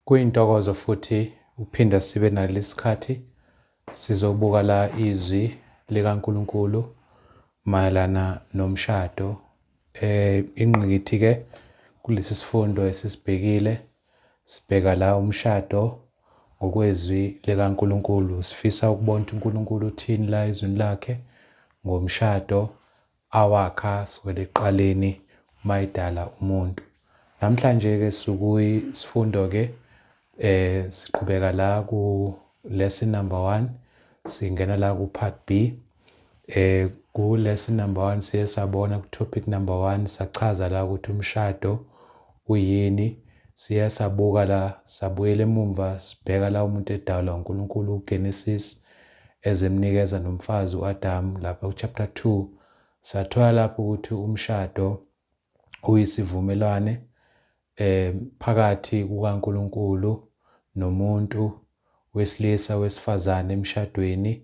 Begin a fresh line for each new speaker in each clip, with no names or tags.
Kuyintokozo futhi ukuphinda sibe nalesikhathi sizobuka la izwi likaNkulunkulu mayelana nomshado. Ingqikithi ke kulesi sifundo esisibhekile sibheka la umshado ngokwezwi likaNkulunkulu. Sifisa ukubona ukuthi uNkulunkulu uthini la ezwini lakhe ngomshado awakha sukela ekuqaleni uma edala umuntu. Namhlanje-ke sukuyisifundo-ke siqhubeka la ku lesson number 1, singena la ku part B. Ku lesson number 1 siye sabona ku topic number 1, sachaza la ukuthi umshado uyini. Siye sabuka la, sabuyela emumva, sibheka la umuntu edalwa uNkulunkulu uGenesis ezemnikeza nomfazi uAdam lapha ku chapter 2. Sathola lapho ukuthi umshado uyisivumelwane phakathi kukaNkulunkulu nomuntu wesilisa wesifazane emshadweni,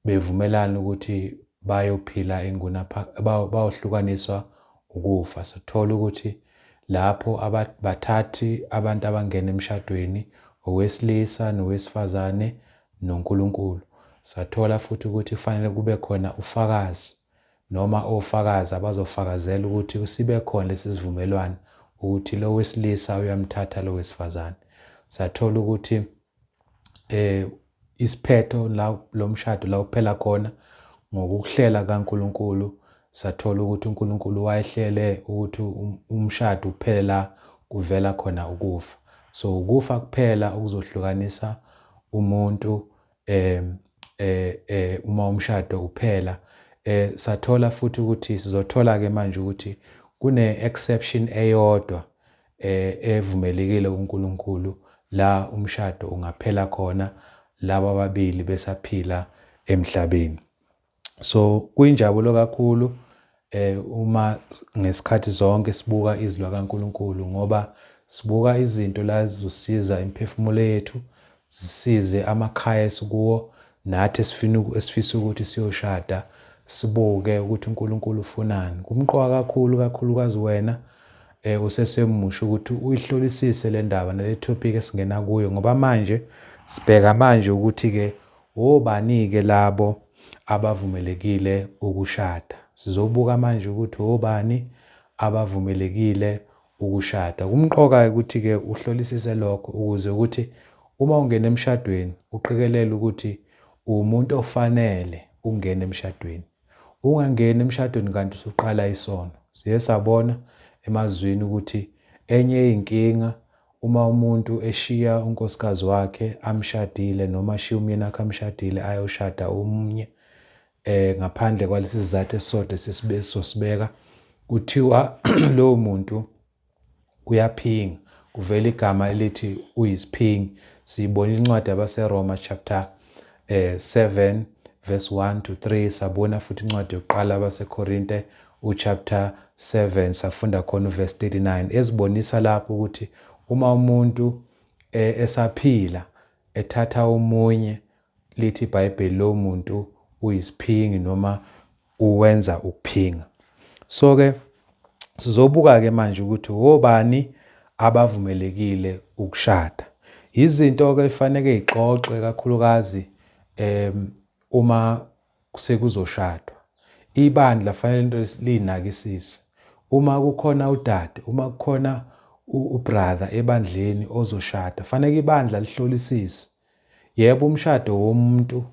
bevumelana ukuthi bayophila inguna bayohlukaniswa ukufa. Sithola ukuthi lapho bathathi abantu abangena emshadweni, owesilisa nowesifazane noNkulunkulu. Sathola futhi ukuthi kufanele kube khona ufakazi noma ofakazi abazofakazela ukuthi sibe khona lesi sivumelwano ukuthi lo wesilisa uyamthatha lo wesifazane. Sathola ukuthi isiphetho la lo mshado la uphela khona ngokuhlela kaNkulunkulu. Sathola ukuthi uNkulunkulu wayehlele ukuthi umshado uphele la kuvela khona ukufa. So ukufa kuphela okuzohlukanisa umuntu uma umshado uphela. Sathola futhi ukuthi sizothola ke manje ukuthi kune exception eyodwa evumelekile kuNkulunkulu la umshado ungaphela khona laba ababili besaphila emhlabeni. So kuyinjabulo kakhulu uma ngesikhathi zonke sibuka izwi likaNkulunkulu, ngoba sibuka izinto la zizosiza imiphefumulo yethu, zisize amakhaya esikuwo nathi esifisa ukuthi siyoshada, sibuke ukuthi uNkulunkulu ufunani. Kumqoka kakhulu kakhulukazi wena usesemusha ukuthi uyihlolisise le ndaba nale topic esingena kuyo, ngoba manje sibheka manje ukuthi ke obani-ke labo abavumelekile ukushada. Sizobuka manje ukuthi obani abavumelekile ukushada. Kumqoka ukuthi-ke uhlolisise lokho ukuze ukuthi uma ungena emshadweni uqikelele ukuthi uwumuntu ofanele ukungena emshadweni. Ungangeni emshadweni kanti usuqala isono. Siye sabona emazwini ukuthi enye yey'nkinga uma umuntu eshiya unkosikazi wakhe amshadile noma ashiya umyeni wakhe amshadile ayoshada omunye ngaphandle kwalesi sizathu esisodwa esisosibeka, kuthiwa lowo muntu uyaphinga. Kuvela igama elithi uyisiphingi. Siyibona incwadi yabaseRoma chapter 7 verse 1 to 3, sabona futhi incwadi yokuqala abaseKorinte uchapter 7, safunda khona uverse 39 ezibonisa lapho ukuthi uma umuntu esaphila ethatha omunye, lithi iBhayibheli lo muntu uyisiphingi noma uwenza ukuphinga. So ke sizobuka ke manje ukuthi obani abavumelekile ukushada. Izinto ke fanele ixoxwe kakhulukazi uma sekuzoshadwa. Ibandla fanele into linakisise. Uma kukhona udade, uma kukhona ubrother ebandleni ozoshada, fanele ibandla lihlolisise. Yebo, umshado womuntu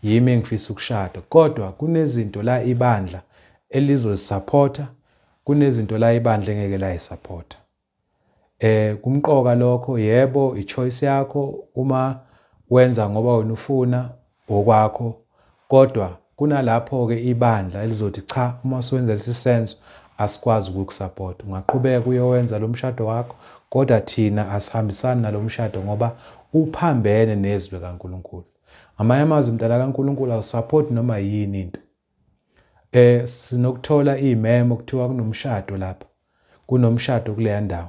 yimi engifisa ukushada, kodwa kunezinto la ibandla elizozisupporta, kunezinto la ibandla engeke layisupporta. Kumqoka lokho, yebo, i-choice yakho uma wenza ngoba wena ufuna okwakho, kodwa kunalapho-ke ibandla elizothi cha, uma usuwenza lesi senzo asikwazi ukukusupport. Ungaqhubeka uyowenza lo mshado wakho, kodwa thina asihambisani nalo mshado ngoba uphambene nezwi likaNkulunkulu. Ngamanye amazwi, mntana kaNkulunkulu, awusupport noma yini into. Sinokuthola iy'memo kuthiwa kunomshado lapha, kunomshado kuleya ndawo.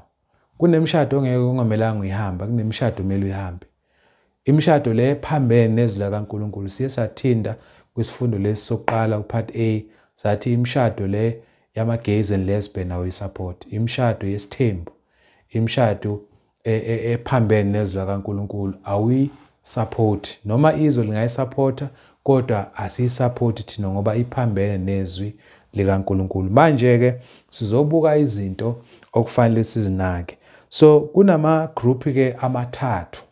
Kunemishado ongeke ungamelanga uyihambe, kunemishado kumele uyihambe. Imishado le ephambene nezwi likaNkulunkulu siye sathinta kwisifundo lesi sokuqala upart A, sathi imishado le yama-gays and lesbian awuyisupport, imishado yesithembu, imishado ephambene nezwi likaNkulunkulu awuyi-support, noma izwe lingayisupporta kodwa asiyi-support thina ngoba iphambene nezwi likaNkulunkulu. Manje-ke sizobuka izinto okufanele sizinake. So kunama-group-ke amathathu,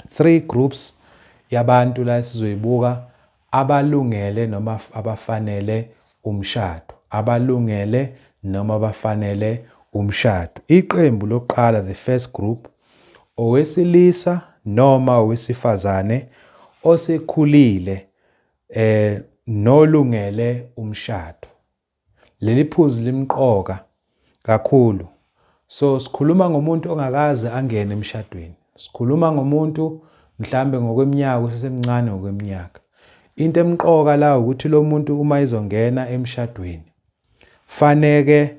three groups yabantu la esizoyibuka abalungele noma abafanele umshado, abalungele noma abafanele umshado. Iqembu lokuqala, the first group, owesilisa noma owesifazane osekhulile nolungele umshado. Leli phuzu limqoka kakhulu. So sikhuluma ngomuntu ongakaze angene emshadweni. Sikhuluma ngomuntu mhlambe ngokweminyaka usesemncane ngokweminyaka. Into emqoka la ukuthi lo muntu uma izongena emshadweni faneke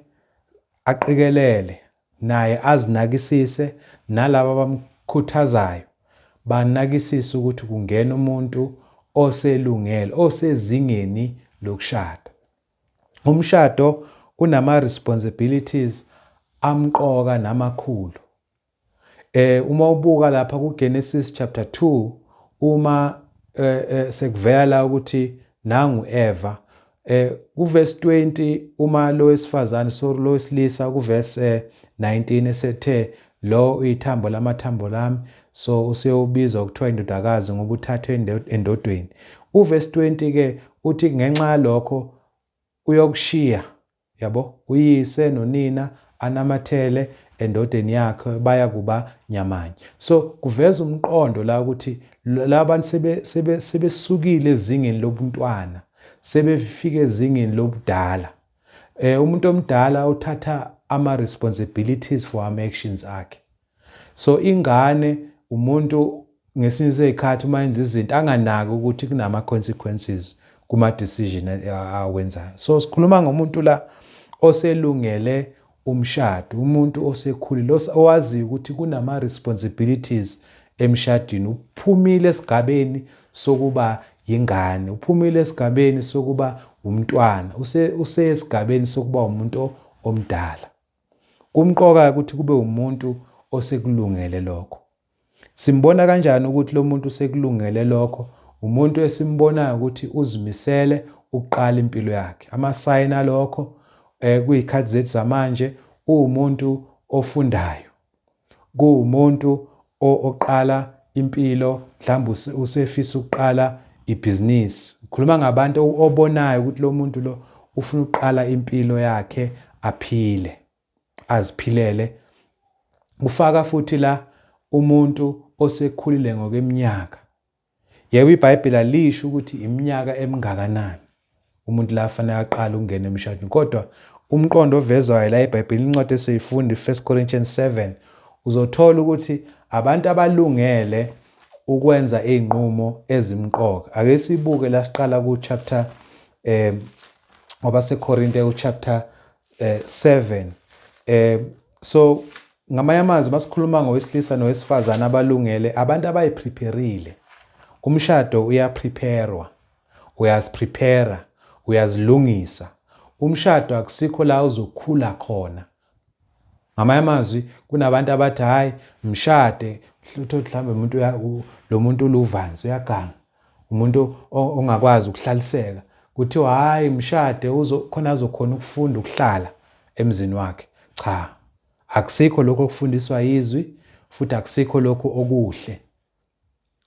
aqikelele naye azinakisise nalabo abamkhuthazayo banakisise ukuthi kungena umuntu oselungele osezingeni lokushada. Umshado unama-responsibilities amqoka namakhulu. Uma ubuka lapha kuGenesis chapter 2 uma sekuvela la ukuthi nangu Eva, kuverse 20 uma lo wesifazane, sorry, lo wesilisa kuverse 19 esethe lo uyithambo lamathambo lami, so useyobizwa kuthiwa indodakazi ngoba uthathwe endodweni. Uverse 20 ke uthi ngenxa yalokho uyokushiya, yabo, uyise nonina anamathele endodeni yakhe, baya kuba nyamanye. So kuveza umqondo la ukuthi labantu sebesukile ezingeni lobuntwana, sebefike ezingeni lobudala. Umuntu omdala uthatha ama responsibilities for ama actions akhe. So ingane umuntu ngesinye sezikhathi uma yenza izinto anganaki ukuthi kunama consequences kuma decision awenzayo. So sikhuluma ngomuntu la oselungele umshado, umuntu osekhulile owaziyo ukuthi kunama responsibilities emshadweni, uphumile esigabeni sokuba yingane, uphumile esigabeni sokuba umntwana, usesigabeni sokuba umuntu omdala. Kumqoka ukuthi kube umuntu osekulungele lokho. Simbona kanjani ukuthi lo muntu usekulungele lokho? Umuntu esimbonayo ukuthi uzimisele ukuqala impilo yakhe. Amasayini alokho kuyikhathi zethu zamanje, uwumuntu ofundayo, kuwumuntu oqala impilo, mhlawumbe usefisa ukuqala ibhizinisi. Ngikhuluma ngabantu obonayo ukuthi lo muntu lo ufuna ukuqala impilo yakhe, aphile, aziphilele. Kufaka futhi la umuntu osekhulile ngokweminyaka. Yebo, iBhayibheli alisho ukuthi iminyaka emingakanani umuntu la afanele aqale ukungena emshadweni, kodwa umqondo ovezwayo la eBhayibhelini, incwadi esiyifunda i-1 Corinthians 7, uzothola ukuthi abantu abalungele ukwenza izinqumo ezimqoka. Ake sibuke la siqala ku-chapter wabaseKorinte u-chapter 7. So ngamanye amazwi masikhuluma ngowesilisa nowesifazane abalungele, abantu abayiprepareile. Umshado uyapreparwa, uyaziprepare, uyazilungisa. Umshado akusikho la uzokhula khona. Ngamanye amazwi kunabantu abathi hayi mshade, uthole mhlawumbe umuntu lo muntu uluvanzi, uyaganga, umuntu ongakwazi ukuhlaliseka, kuthiwa hayi mshade khona azokhona ukufunda ukuhlala emzini wakhe. Cha, akusikho lokho okufundiswa yizwi, futhi akusikho lokho okuhle.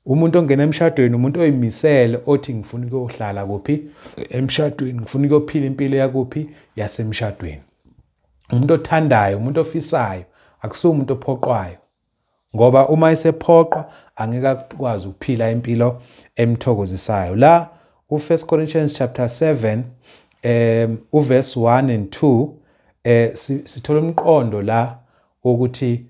Umuntu ongena emshadweni umuntu oyimisele, othi ngifuna ukuyohlala kuphi emshadweni, ngifuna ukuyophila impilo yakuphi yasemshadweni. Umuntu othandayo, umuntu ofisayo, akusiwo umuntu ophoqwayo, ngoba uma esephoqwa angeke akwazi ukuphila impilo emthokozisayo. La u-1 Corinthians chapter 7 uverse 1 and 2 sithola umqondo la wokuthi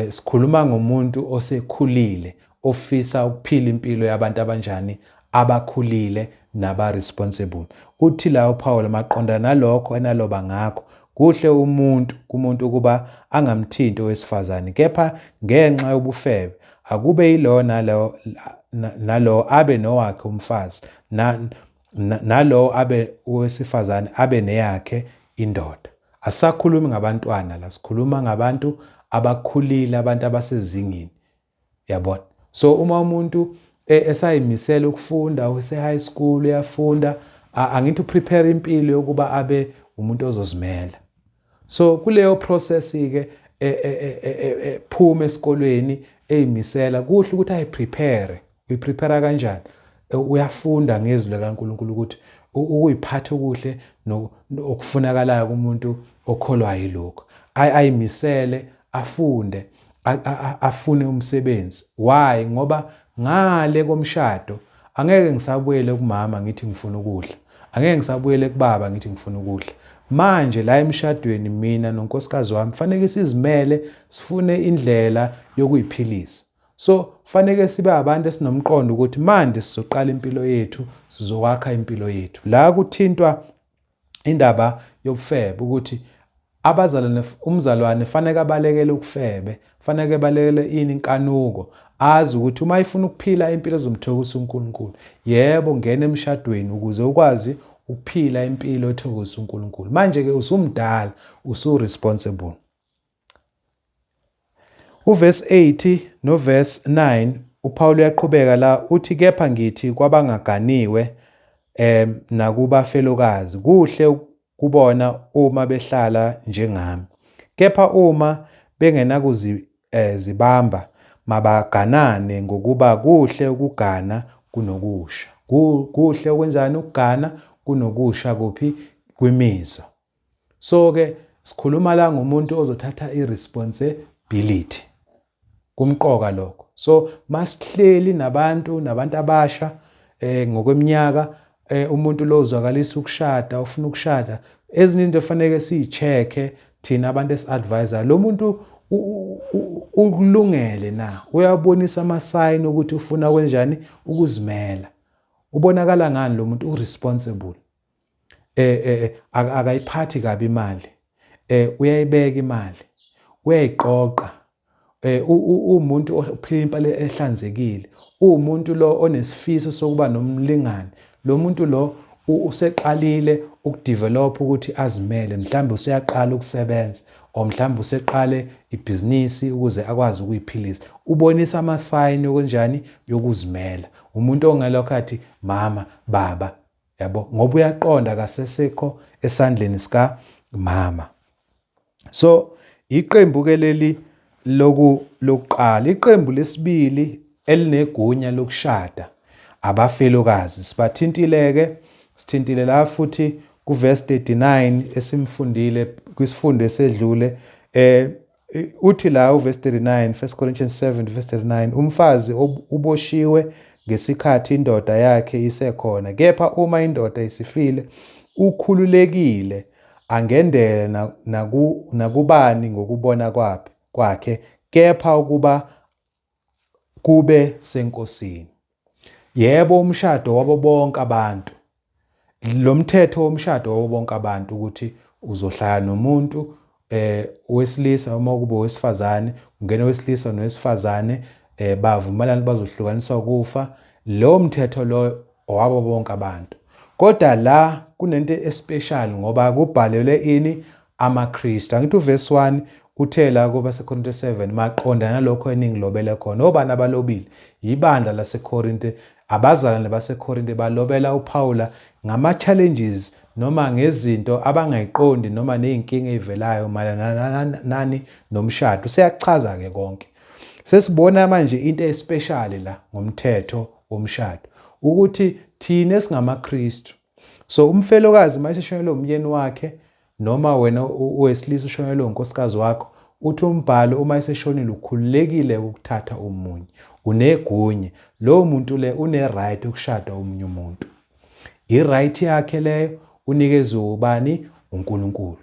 sikhuluma ngomuntu osekhulile ofisa ukuphila impilo yabantu abanjani, abakhulile naba-responsible. Uthi la uPaul maqondana nalokho enaloba ngakho, kuhle umuntu kumuntu ukuba angamthinti owesifazane, kepha ngenxa yobufebe akube yilowo nalowo abe nowakhe umfazi, nalowo abe owesifazane abe neyakhe indoda. Asisakhulumi ngabantwana la, sikhuluma ngabantu abakhulile, abantu abasezingeni, yabona. So uma umuntu esayimisela ukufunda, use high school uyafunda, angithi uprepare impilo yokuba abe umuntu ozozimela. So kuleyo process ke phuma esikolweni eyimisela, kuhle ukuthi ayiprepare. Uyiprepare kanjani? Uyafunda ngezwi likaNkulunkulu ukuthi ukuyiphatha okuhle okufunakalayo kumuntu okholwayo yilokho. Ayimisele, afunde, afune umsebenzi. Why? Ngoba ngale komshado angeke ngisabuyele kumama ngithi ngifuna ukudla, angeke ngisabuyele kubaba ngithi ngifuna ukudla. Manje la emshadweni mina nonkosikazi wami fanele sizimele, sifune indlela yokuyiphilisa. So fanele sibe abantu esinomqondo ukuthi manje sizoqala impilo yethu, sizokwakha impilo yethu. La kuthintwa indaba yobufebe, ukuthi abazalwane, umzalwane fanele abalekele ukufebe, fanele abalekele ini, inkanuko, azi ukuthi uma efuna ukuphila impilo ezomthokozisa uNkulunkulu, yebo, ngena emshadweni ukuze ukwazi ukuphila impilo ethokozisa uNkulunkulu. Manje-ke usumdala, usu-responsible. Uverse 8 noverse 9, uPaul uyaqhubeka la uthi, kepha ngithi kwabangaganiwe nakubafelokazi, kuhle kubona uma behlala njengami. Kepha uma bengenakuzibamba, mabaganane, ngokuba kuhle ukugana kunokusha. Kuhle ukwenzani? Ukugana kunokusha kuphi? Kwimizwa. So ke sikhuluma la ngomuntu ozothatha i-responsibility. Kumqoka lokho. So masihleli nabantu abasha ngokweminyaka, umuntu lo uzwakalisa ukushada, ufuna ukushada, ezinye into efanele siyi-check-e thina abantu esi-advisor, lo muntu ukulungele na? Uyabonisa ama-sign ukuthi ufuna kwenjani? Ukuzimela. Ubonakala ngani lo muntu u-responsible? Akayiphathi kabi imali, uyayibeka imali, uyayiqoqa, umuntu ophila impilo ehlanzekile, uwumuntu lo onesifiso sokuba nomlingani. Lo muntu lo useqalile ukudevelop ukuthi azimele, mhlawumbe useyaqala ukusebenza, or mhlawumbe useqale ibhizinisi ukuze akwazi ukuyiphilisa. Ubonisa ama-sign okunjani? Yokuzimela. Umuntu ongelokhu athi mama, baba, yabo, ngoba uyaqonda akasesekho esandleni sika mama. So iqembu ke leli lokuqala. Iqembu lesibili elinegunya lokushada, abafelokazi. Sibathintile-ke, sithintile la futhi kuverse 39 esimfundile kwisifundo esedlule. Uthi la uverse 39, 1 Corinthians 7 verse 39, umfazi uboshiwe ngesikhathi indoda yakhe isekhona, kepha uma indoda isifile ukhululekile, angendele nakubani ngokubona kwakhe, kepha ukuba kube senkosini. Yebo, umshado wabo bonke abantu, lo mthetho womshado wabo bonke abantu, ukuthi uzohlala nomuntu wesilisa uma kube owesifazane, kungena owesilisa nowesifazane, bavumelana bazohlukaniswa ukufa. Lo mthetho lo owabo bonke abantu. Kodwa la kunento especial ngoba kubhalelwe ini? AmaKristu. Angithi uverse 1 uthe la kubaseKorinte 7, maqondana nalokho eningilobele khona. Obani abalobile? Ibandla laseKorinte, abazalwane baseKorinte balobela uPaula ngama-challenges noma ngezinto abangayiqondi noma ney'nkinga ey'velayo mayelana nani? Nomshado. Useyachaza-ke konke. Sesibona manje into especial la ngomthetho womshado, ukuthi thina esingamaKristu. So umfelokazi mayeseshonelwe umyeni wakhe, noma wena owesilisa ushonelwe unkosikazi wakho, uthi umbhalo uma eseshonile ukhululekile ukuthatha omunye, unegunya. Lowo muntu le une-right yokushada omunye umuntu. I-right yakhe leyo unikezwe ubani? UNkulunkulu.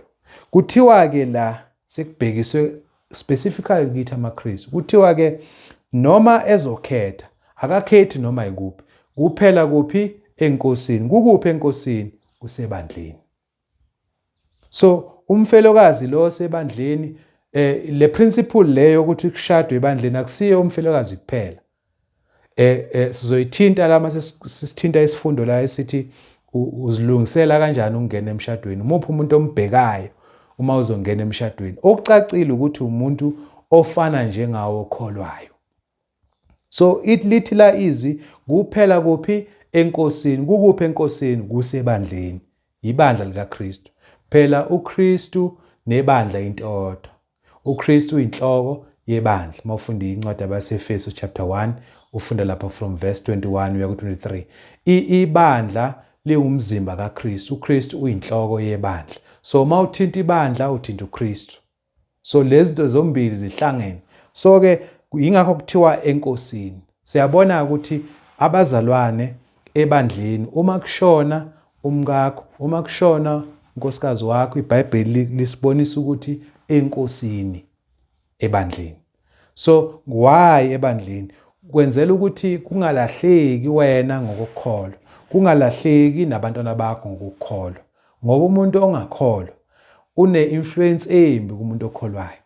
Kuthiwa-ke la sekubhekiswe specifically kithi amaKristu, kuthiwa-ke noma ezokhetha, akakhethi noma ikuphi, kuphela kuphi? Enkosini. Kukuphi enkosini? Kusebandleni. So umfelokazi lo osebandleni, le principle leyo ukuthi kushadwe ebandleni akusiyo umfelokazi kuphela. Sizoyithinta la mase sisithinta isifundo la esithi uzilungisela kanjani ukungena emshadweni, umuphi umuntu ombhekayo uma uzongena emshadweni. Okucacile ukuthi umuntu ofana njengawo okholwayo. So it lithi la izwi kuphela kuphi enkosini, kukuphi enkosini? Kusebandleni, ibandla likaKristu. Phela uKristu nebandla into eyodwa. UKristu uyinhloko yebandla. Uma ufunda incwadi yabaseFesu chapter 1, ufunda lapha from verse 21 uya ku-23. Ibandla liwumzimba kaKristu. UKristu uyinhloko yebandla. So uma uthinta ibandla uthinta uKristu. So lezi zinto zombili zihlangene. So ke yingakho kuthiwa enkosini. Siyabona ukuthi abazalwane ebandleni uma kushona umkakho, uma kushona unkosikazi wakho, iBhayibheli lisibonisa ukuthi enkosini ebandleni. So why ebandleni? Kwenzela ukuthi kungalahleki wena ngokukholwa, kungalahleki nabantwana bakho ngokukholwa. Ngoba umuntu ongakholwa une-influence embi kumuntu okholwayo.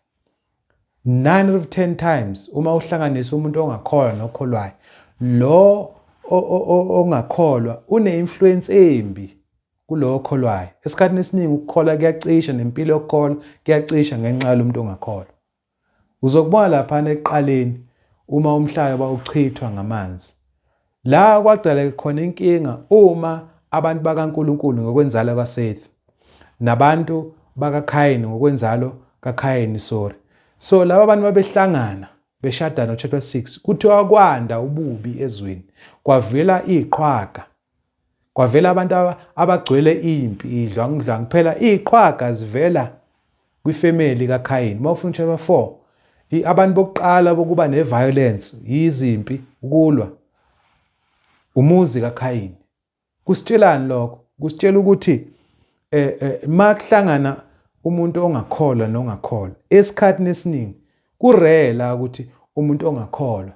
9 out of 10 times uma uhlanganisa umuntu ongakholwa nokholwayo, lo ongakholwa une-influence embi kulo okholwayo. Esikhathini esiningi ukukholwa kuyacisha nempilo yokukholwa kuyacisha ngenxa yalomuntu ongakholwa. Uzokubona laphana ekuqaleni uma umhlaba uchithwa ngamanzi. La kwadaleka khona inkinga uma abantu bakaNkulunkulu ngokwenzalo kaSethi nabantu bakaKhayini ngokwenzalo kaKhayini, sorry. So laba bantu babehlangana beshadana, chapter 6 kuthiwa kwanda ububi ezweni, kwavela iqhwaga, kwavela abantu abagcwele impi, idlwangudlwangu. Phela iqhwaga zivela kwifamily kaKhayini. Uma ufuna chapter 4, abantu bokuqala bokuba ne-violence, yizimpi, ukulwa, umuzi kaKhayini. Kusitshelani lokho? Kusitshela ukuthi makuhlangana umuntu ongakholwa nongakholwa, esikhathini esiningi kurare la ukuthi umuntu ongakholwa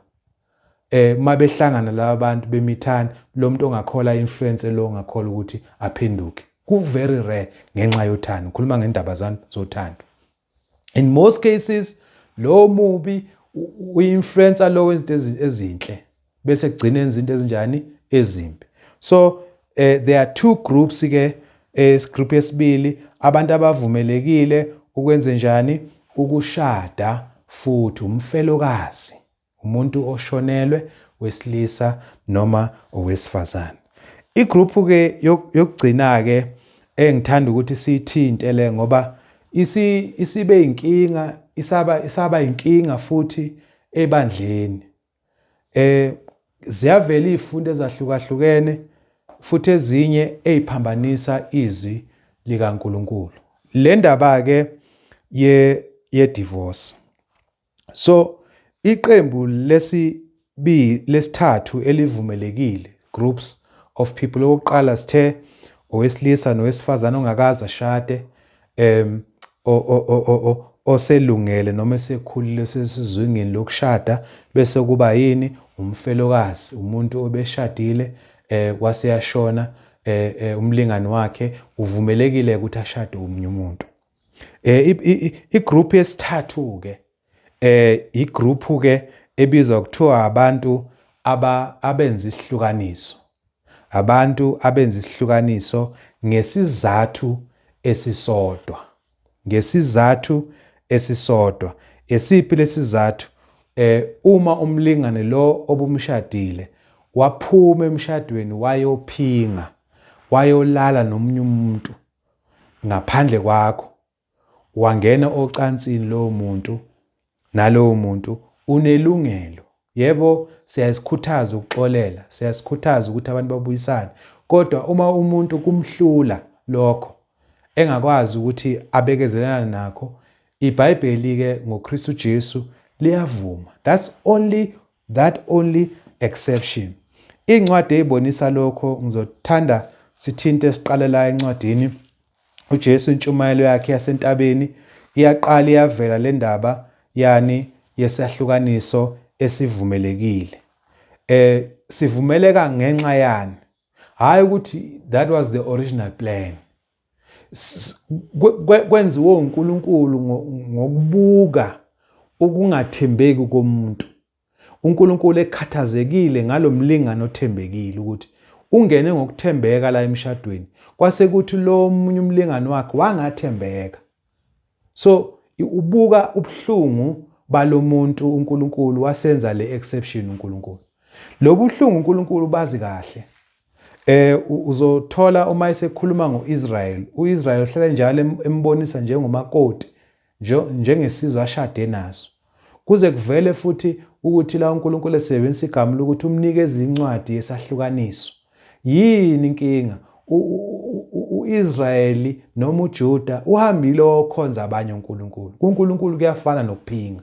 mabehlangana laba bantu bemithana, lo muntu ongakholwa influence lo ongakholwa ukuthi aphenduke. Ku very rare ngenxa yothando. Ngikhuluma ngendaba zami zothando. In most cases lo mubi uyi-influencer lo wezinto ezinhle bese kugcina enza into ezinjani ezimbi. So there are two groups ke. Group yesibili, abantu abavumelekile ukwenze njani? Ukushada futhi, umfelokazi, umuntu oshonelwe wesilisa noma owesifazane. Igroup ke yokugcina ke engithanda ukuthi siyithinte le, ngoba isibe inkinga, isaba inkinga futhi ebandleni. Ziyavela izifundo ezahlukahlukene futhi ezinye eziphambanisa izwi likaNkuluNkulu. Le ndaba ke ye divorce. So iqembu lesibi lesithathu elivumelekile, groups of people, okokuqala sithe owesilisa nowesifazane ongakaze ashade, oselungele noma esekhulile sesizwingeni lokushada, bese kuba yini? Umfelokazi, umuntu obeshadile waseyashona umlingani wakhe, uvumelekile ukuthi ashade omunye umuntu. Igroup yesithathu ke igroup ke ebizwa kuthiwa abantu abenza isihlukaniso. Abantu abenza isihlukaniso ngesizathu esisodwa. Ngesizathu esisodwa. Esiphi lesizathu? Uma umlingane lo obumshadile waphuma emshadweni wayophinga, wayolala nomunye umuntu ngaphandle kwakho, wangena ocansini lowo muntu nalowo muntu, unelungelo. Yebo, siyasikhuthaza ukuxolela, siyasikhuthaza ukuthi abantu babuyisane, kodwa uma umuntu kumhlula lokho, engakwazi ukuthi abekezelane nakho, iBhayibheli ke ngoKristu Jesu liyavuma. That's only that only exception. Incwadi eyibonisa lokho ngizothanda sithinte siqale la encwadini uJesu intshumayelo yakhe yasentabeni, iyaqala iyavela le ndaba yani yesahlukaniso esivumelekile. Sivumeleka ngenxa yani? Hayi ukuthi that was the original plan. Kwenziwe uNkulunkulu ngokubuka ukungathembeki komuntu. uNkulunkulu ekhathazekile ngalomlingani othembekile ukuthi ungene ngokuthembeka la emshadweni, kwase kuthi lo munye umlingani wakhe wangathembeka. So ubuka ubuhlungu balomuntu uNkulunkulu wasenza le exception uNkulunkulu. Lobuhlungu uNkulunkulu bazi kahle. Uzothola uma esekhuluma ngoIsrael, uIsrael uhlale njalo embonisa njengomakoti, njengesizwe ashade naso. Kuze kuvele futhi ukuthi la uNkulunkulu esebenzisa igama lokuthi umnikeze incwadi yesahlukaniso. Yini inkinga? UIsrayeli noma uJuda uhambile okhonza abanye onkulunkulu. KuNkulunkulu kuyafana nokuphinga.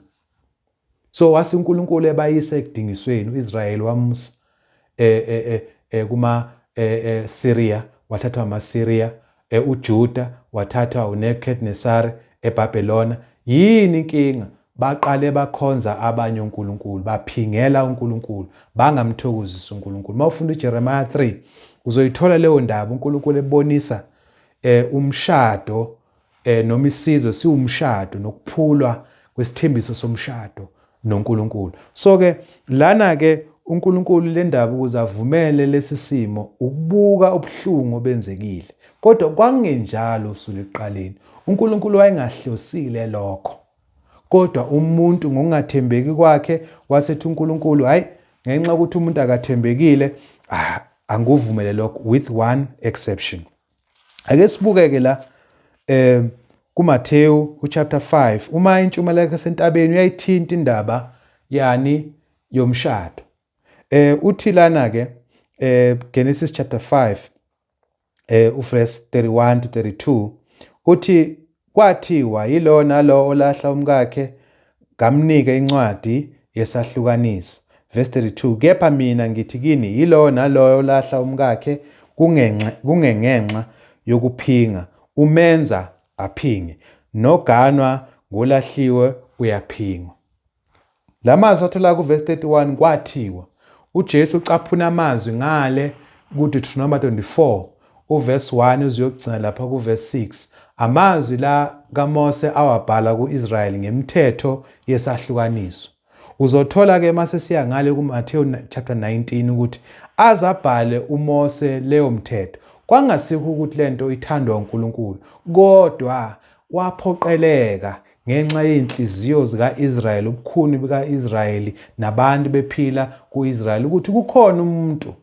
So wase uNkulunkulu ebayisa ekudingisweni uIsrayeli wamusa kuma Syria, wathathwa amaSyria, uJuda wathathwa uNebuchadnezzar eBhabhelona. Yini inkinga? Baqale bakhonza abanye onkulunkulu, baphingela uNkulunkulu, bangamthokozisi uNkulunkulu. Uma ufunda uJeremiah 3 uzoyithola leyo ndaba uNkulunkulu ebonisa umshado noma isizwe siwumshado nokuphulwa kwesithembiso somshado noNkulunkulu. So ke lana ke uNkulunkulu le ndaba ukuze avumele lesi simo ukubuka ubuhlungu obenzekile. Kodwa kwakungenjalo usuku ekuqaleni. uNkulunkulu wayengahlosile lokho. Kodwa umuntu ngokungathembeki kwakhe wasethi uNkulunkulu, hayi, ngenxa yokuthi umuntu akathembekile, ah, anguvumele lokho with one exception. Ake sibukeke la kuMathewu uchapter 5 uma intshumayelo yasentabeni uyayithinta indaba yani yomshado. Uthi lana ke Genesis chapter 5 uverse 31 to 32 uthi kwathiwa yilo nalo olahla umkakhe ngamnike incwadi yesahlukaniso. Verse 32, kepha mina ngithi kini yilowo naloyo olahla umkakhe kungengenxa yokuphinga umenza aphinge, noganwa ngolahliwe uyaphingwa. La mazwi athola kuverse 31 kwathiwa uJesu ucaphuna amazwi ngale kuDeuteronomy 24 uverse 1 uzuyogcina lapha kuverse 6, amazwi la kaMose awabhala kuIsrayeli ngemithetho yesahlukaniso. Uzothola ke mase siya ngale kuMathewu chapter 19 ukuthi azabhale uMose leyo mthetho kwangasikho ukuthi lento ithandwa uNkulunkulu, kodwa waphoqeleka ngenxa yey'nhliziyo zika-Israyeli, ubukhuni buka-Israyeli nabantu bephila ku-Israyeli, ukuthi kukhona umuntu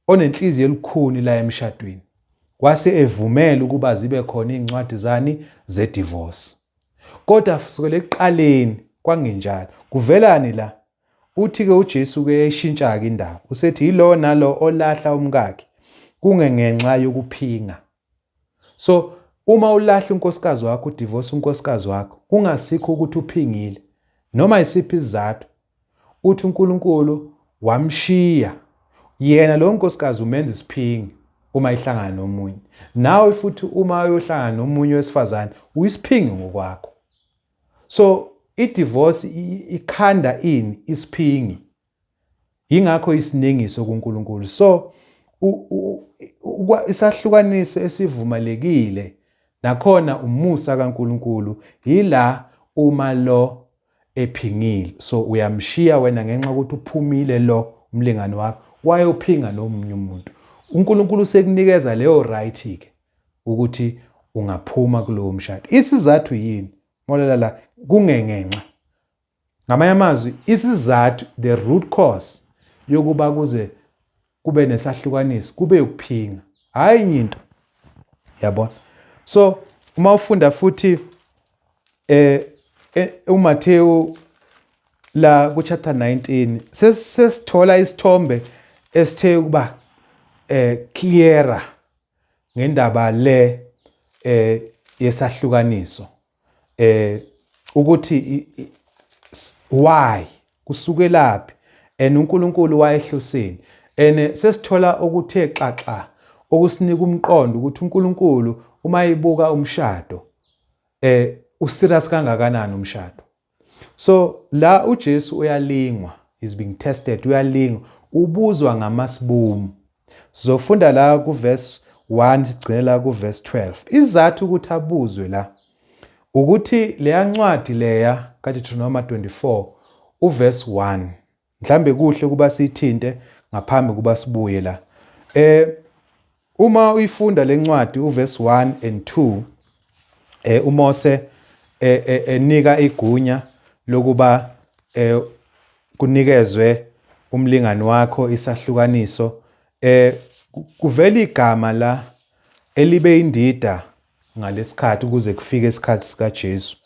onenhliziyo elukhuni la emshadweni, wase evumela ukuba zibe khona iy'ncwadi zani zedivorce. Kodwa kusukela ekuqaleni kwangenjalo. Kuvelani la? Uthi-ke uJesu-ke eyishintsha-ke indaba, usethi yilowo nalo olahla umkakhe kungengenxa yokuphinga. So uma ulahla unkosikazi wakho, udivorce unkosikazi wakho, kungasikho ukuthi uphingile noma isiphi isizathu, uthi uNkulunkulu wamshiya yena lo nkosikazi, umenza isiphingi uma ihlangana nomunye. Nawe futhi uma uyohlangana nomunye wesifazane uyisiphingi ngokwakho. So i-divorce ikhanda ini? Isiphingi. Yingakho isinengiso kuNkulunkulu. So isahlukaniso esivumelekile nakhona umusa kaNkulunkulu yila uma lo ephingile, so uyamshiya wena ngenxa ukuthi uphumile lo umlingani wakho wayophinga nomunye umuntu. uNkulunkulu usekunikeza leyo right ke ukuthi ungaphuma kulowo mshado. Isizathu yini? Molela la, kungengenxa. Ngamanye amazwi, isizathu, the root cause yokuba kuze kube nesahlukaniso kube ukuphinga, hhayi enye into, yabona. So uma ufunda futhi uMathewu la ku chapter 19 sesithola isithombe esithe ukuba clearer ngendaba le yesahlukaniso, ukuthi why kusukelaphi and uNkulunkulu wayehloseni, and sesithola okuthe xaxa okusinika umqondo ukuthi uNkulunkulu uma ebuka umshado userious kangakanani umshado. So la uJesu uyalingwa, is being tested, uyalingwa, ubuzwa ngamasibumu. Sizofunda la ku verse 1 sigcine la ku verse 12. Izathu ukuthi abuzwe la ukuthi leya ncwadi leya kaDeuteronomy 24 uverse 1, mhlambe kuhle kuba siyithinte ngaphambi kuba sibuye la. Uma uyifunda lencwadi uverse 1 and 2, uMose enika igunya lokuba kunikezwe umlingani wakho isahlukaniso, kuvela igama la elibe indida ngalesikhathi ukuze kufike isikhathi sikaJesu.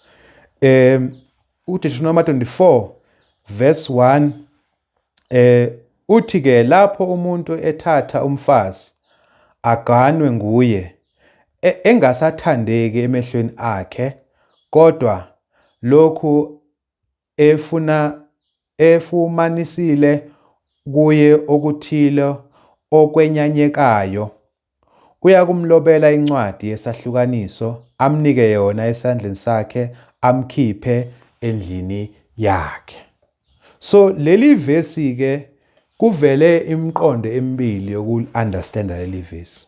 UDeuteronomy 24 verse 1 uthi ke lapho umuntu ethatha umfazi aganwe nguye engasathandeki emehlweni akhe, kodwa lokhu efuna efumanisile kuye okuthile okwenyanyekayo, uyakumlobela incwadi yesahlukaniso, amnike yona esandleni sakhe, amkhiphe endlini yakhe. So leli vesi ke kuvele imiqondo emibili yoku-understanda leli vesi.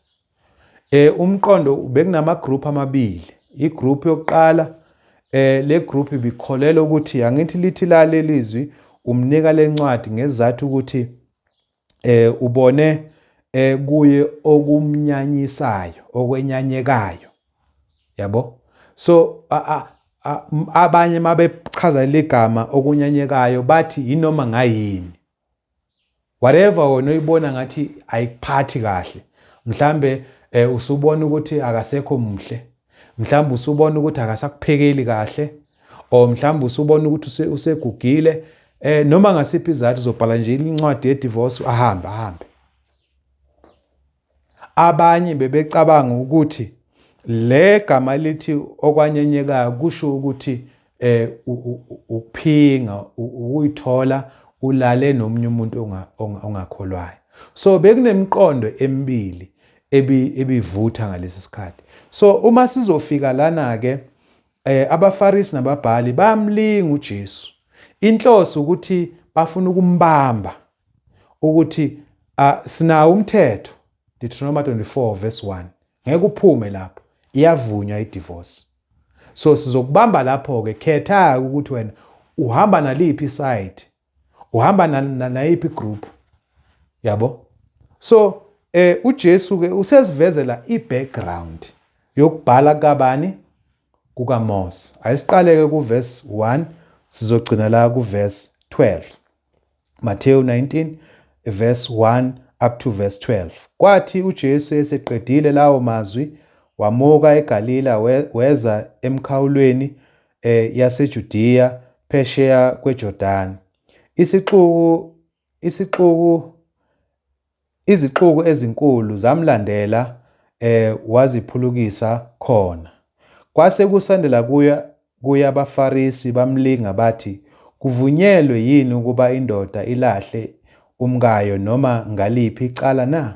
Umqondo bekunama group amabili. I-group yokuqala, le group ibikholelwa ukuthi angithi lithi la lelizwi umnika lencwadi ngezathu ukuthi ubone kuye okumnyanyisayo, okwenyanyekayo, yabo. So abanye mabechaza ligama okunyanyekayo bathi yinoma ngayini, whatever wena oyibona ngathi ayikuphathi kahle, mhlambe usubona ukuthi akasekho muhle, mhlambe usubona ukuthi akasakuphekeli kahle, or mhlambe usubona ukuthi usegugile, noma ngasiphi izathu uzobhala nje incwadi ye-divorce ahambe ahambe. Abanye bebecabanga ukuthi le gama lithi okwanyenyekayo kusho ukuthi ukuphinga, ukuyithola ulale nomunye umuntu ongakholwayo. So bekunemiqondo emibili ebivutha ngalesi sikhathi. So uma sizofika lana ke, abaFarisi nababhali bayamlinga uJesu. Inhloso ukuthi bafuna ukumbamba ukuthi sinawo umthetho, Deuteronomy 24 verse 1, ngeke uphume lapho, iyavunywa i-divorce. So sizokubamba lapho ke, khetha ukuthi wena uhamba naliphi side, uhamba nayiphi group, yabo. So uJesu ke usesivezela i-background yokubhala kabani, kukaMose. Ayisiqaleke ku verse 1, sizogcina la ku verse 12. Matthew 19 verse 1 up to verse 12. Kwathi uJesu eseqedile lawo mazwi, wamuka eGalila weza emkhawulweni yaseJudiya phesheya kweJordani. Isixuku isixuku izixuku ezinkulu zamlandela, waziphulukisa khona. Kwase kusondela kuye abaFarisi, bamlinga bathi, kuvunyelwe yini ukuba indoda ilahle umkayo noma ngaliphi icala na?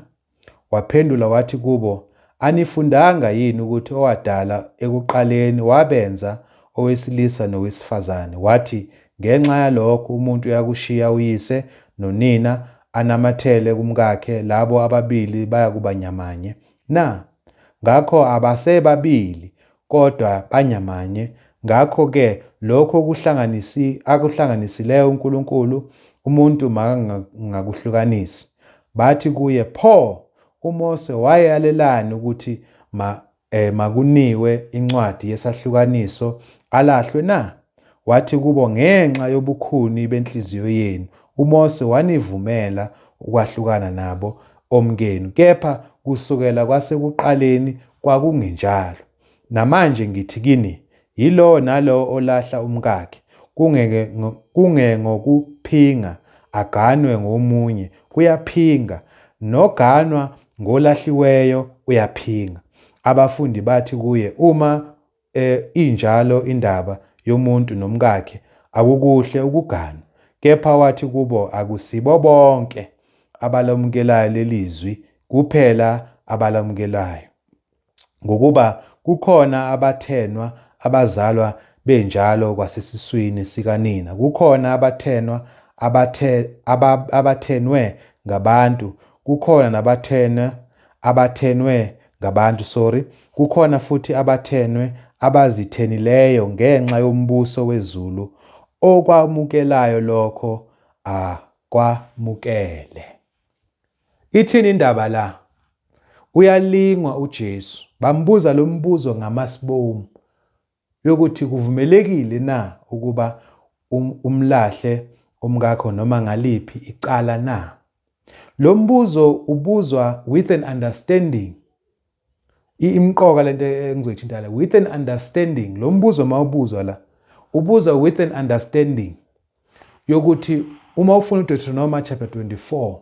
Waphendula wathi kubo, anifundanga yini ukuthi owadala ekuqaleni wabenza owesilisa nowesifazane? Wathi, ngenxa yalokho umuntu uyakushiya uyise nonina anamathele kumkakhe, labo ababili bayakuba nyamanye na? Ngakho abasebabili, kodwa banyamanye. Ngakho-ke lokho akuhlanganisileyo uNkulunkulu, umuntu makangakuhlukanisi. Bathi kuye, pho uMose wayalelani ukuthi makuniwe incwadi yesahlukaniso alahlwe na? Wathi kubo, ngenxa yobukhuni benhliziyo yenu uMose wanivumela ukwahlukana nabo omkenu, kepha kusukela kwasekuqaleni kwakungenjalo. Namanje ngithi kini, yilowo nalowo olahla umkakhe, kungengokuphinga, aganwe ngomunye, uyaphinga, noganwa ngolahliweyo uyaphinga. Abafundi bathi kuye, uma injalo indaba yomuntu nomkakhe, akukuhle ukugana. Kepha wathi kubo, akusibo bonke abalamukelayo leli zwi, kuphela abalamukelayo. Ngokuba kukhona abathenwa abazalwa benjalo kwasesiswini sikanina, kukhona abathenwa abathenwe ngabantu, kukhona nabathenwa abathenwe ngabantu, sorry, kukhona futhi abathenwe abazithenileyo ngenxa yombuso wezulu. Okwamukelayo lokho akwamukele. Ithini indaba la? Uyalingwa uJesu. Bambuza lo mbuzo ngamasibomu yokuthi kuvumelekile na ukuba umlahle umkakho noma ngaliphi icala na? Lo mbuzo ubuzwa with an understanding. Imqoka lento engizoyithinta la, with an understanding. Lo mbuzo mawubuzwa la, ubuzwa with an understanding yokuthi uma ufuna uDeuteronomy chapter 24,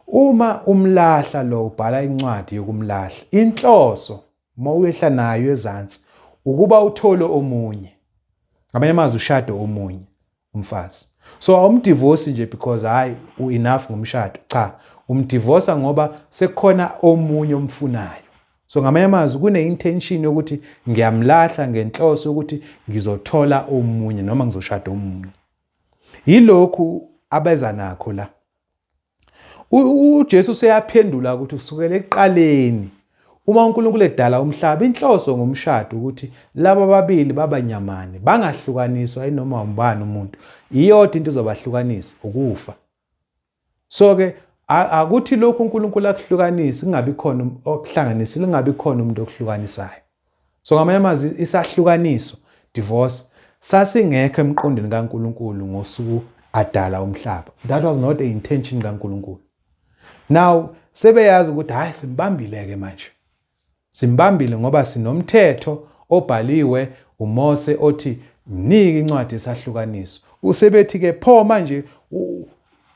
uma umlahla lo, ubhala incwadi yokumlahla, inhloso uma uyehla nayo ezansi ukuba uthole omunye, ngamanye amazwi ushade omunye umfazi. So awumdivosi nje because hayi, u-enough ngomshado. Cha, umdivosa ngoba sekukhona omunye omfunayo. So ngamanye amazwi kune-intention yokuthi ngiyamlahla ngenhloso yokuthi ngizothola omunye noma ngizoshada omunye. Yilokhu abeza nakho la. UJesu useyaphendula ukuthi kusukela ekuqaleni uma uNkulunkulu edala umhlaba, inhloso ngomshado ukuthi laba ababili babanyamane, bangahlukaniswa inoma ubani umuntu. Iyodwa into ezobahlukanisa, ukufa. So ke akuthi lokhu uNkulunkulu akuhlukanisi kungabi khona okuhlanganisile, kungabi khona umuntu okuhlukanisayo. So ngamanye amazwi isahlukaniso, divorce, sasingekho emqondweni kaNkulunkulu ngosuku adala umhlaba. That was not the intention kaNkulunkulu. Now sebeyazi ukuthi hayi, simbambile ke manje, simbambile ngoba sinomthetho obhaliwe uMose othi mnike incwadi yesahlukaniso. Usebethi ke pho manje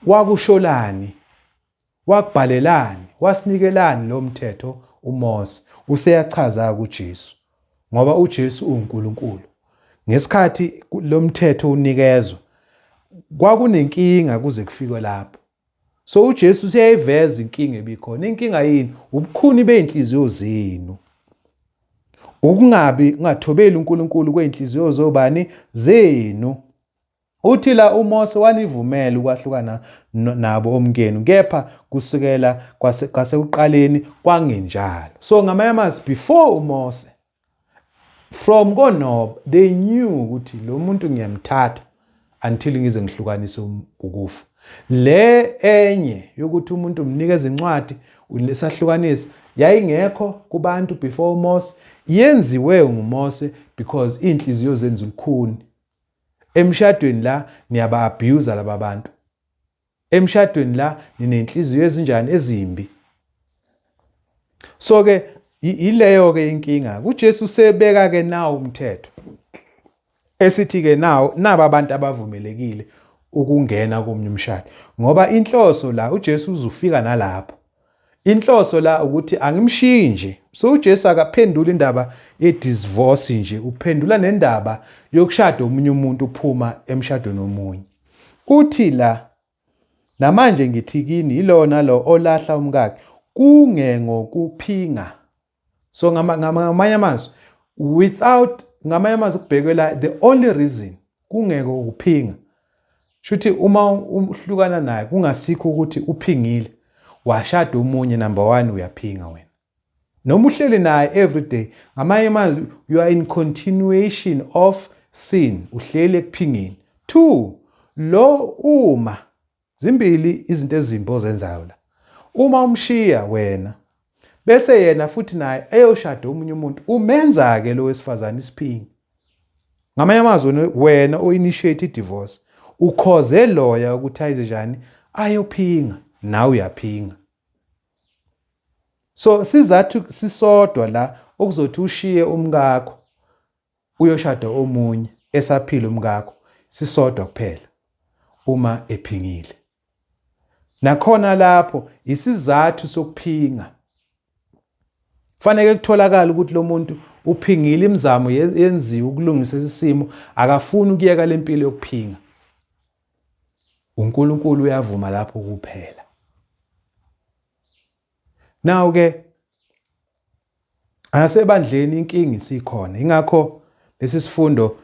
wakusholani, wakubhalelani, wasinikelani lo mthetho uMose? Useyachaza kuJesu ngoba uJesu uNkulunkulu. Ngesikhathi lo mthetho unikezwa kwakunenkinga kuze kufikwe lapho. So uJesu useyayiveza inkinga ebikhona. Inkinga yini? Ubukhuni beyinhliziyo zenu, ukungabi ungathobeli uNkulunkulu kweyinhliziyo zobani zenu. Uthi la uMose wanivumela ukwahlukana nabo omkenu, kepha kusukela kwasekuqaleni kwangenjalo. So ngamanye amazwi, before uMose, from koNoba, they knew ukuthi lo muntu ngiyamthatha until ngize ngihlukanise ukufa. Le enye yokuthi umuntu umnikeza incwadi nesahlukanisa yayingekho kubantu before uMose, yenziwe nguMose because inhliziyo zenza ulukhuni. Emshadweni la niyaba abuse laba bantu. Emshadweni la ninenhliziyo ezinjani ezimbi. So ke yileyo ke inkinga. KuJesu sebeka ke nawo umthetho. Esithi ke nawo naba abantu abavumelekile ukungena komunye umshado. Ngoba inhloso la uJesu uzufika nalapho. Inhloso la ukuthi angimshiyi nje. So uJesu akaphenduli indaba ye-divorce nje, uphendula nendaba yokushada omunye umuntu uphuma emshadweni omunye. Uthi la, namanje ngithi kini, yilona lo olahla umkakhe kungengokuphinga. So ngamanye amazwi, without, ngamanye amazwi kubhekwe la, the only reason kungeke ukuphinga. Shuthi uma uhlukana naye kungasikho ukuthi uphingile washada omunye, number 1 uyaphinga wena. Noma uhleli naye every day, ngamanye amazwi you are in continuation of sin, uhleli ekuphingeni. 2, lo uma zimbili izinto ezimbi ozenzayo la. Uma umshiya wena bese yena futhi naye eyoshada omunye umuntu, umenza ke lo wesifazane isiphingi. Ngamanye amazwi wena o-initiate i-divorce, ukhoze loya ukuthi ayize njani ayophinga, nawe uyaphinga. So sizathu sisodwa la okuzothi ushiye umkakho uyoshada omunye esaphila umkakho, sisodwa kuphela, uma ephingile. Nakhona lapho isizathu sokuphinga fanele kutholakala ukuthi lo muntu uphingile, imizamo yenziwe ukulungisa isimo, akafuni ukuyeka lempilo yokuphinga. uNkulunkulu uyavuma lapho kuphela. Now ke asebandleni inkinga isikhona, ingakho lesi sifundo,